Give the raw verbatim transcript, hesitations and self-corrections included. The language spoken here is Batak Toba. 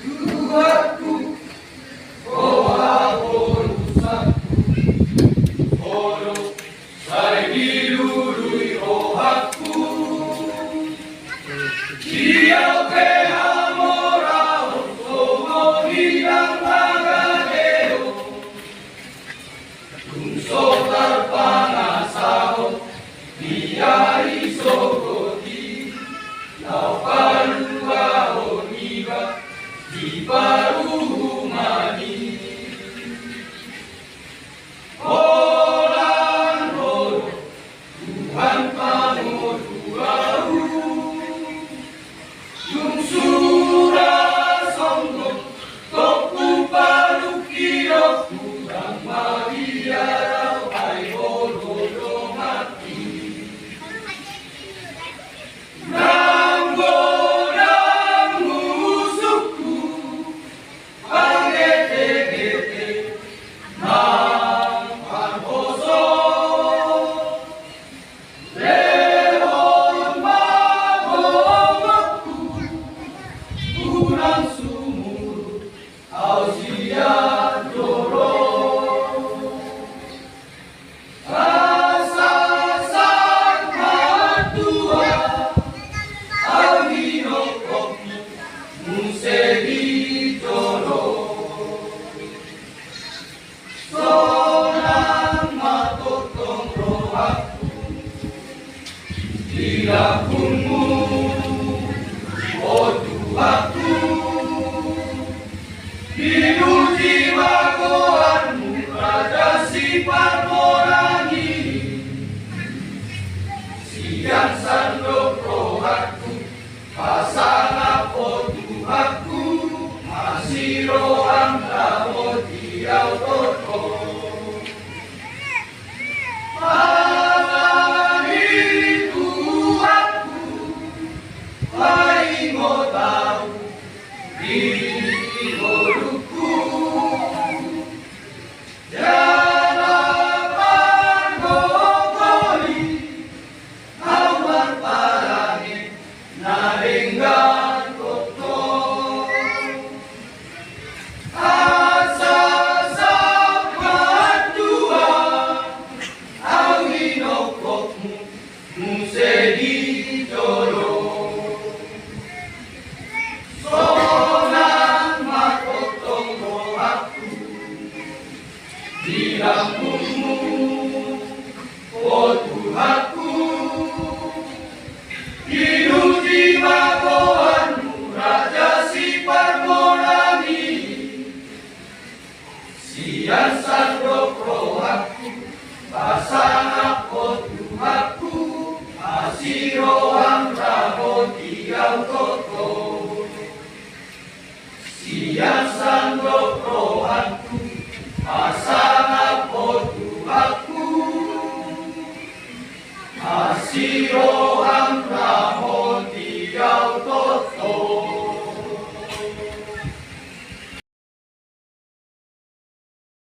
Tuhanku, rohangku, olo sai dilului rohangku. Dia pe hamoraon songon inang hagadeon. Tung so tarpangasahon di ari sogot i, laho paluahon iba di paruhuman i. Holan ro do Tuhan pangolu ahu. Dung sura songgop tongku palungkilongku, ndang mabiar au, ai holhol do mati. Ndang godang musukku, panggetegete, ndang parhoso. Lehon ma gogodku, unang sumurut au sian jolo. Asa sahat ma tua au ginongkokmu muse di jolo. Sonang ma tongtong rohangku di lambungmu, o Tuhanku. Pinuji ma goarmu, Raja Siparmolang i. Sian sandok rohangku pasangap, o Tuhanku, asi roham ramoti au tongtong. Alani Tuhanku, paingot au di ngolungku. Jala pargogoi au marparange na denggan tongtong. Asa sahat ma tua au ginongkokmu muse di jolo. Sonang ma tongtong rohangku di lambungmu, o Tuhanku. Pinuji ma goarmu, Raja Siparmolang i. Sian sandok rohangku pasangap, o Tuhanku, asi roham ramoti au tongtong. Sian sandok rohangku pasangap, o Tuhanku, asi roham ramoti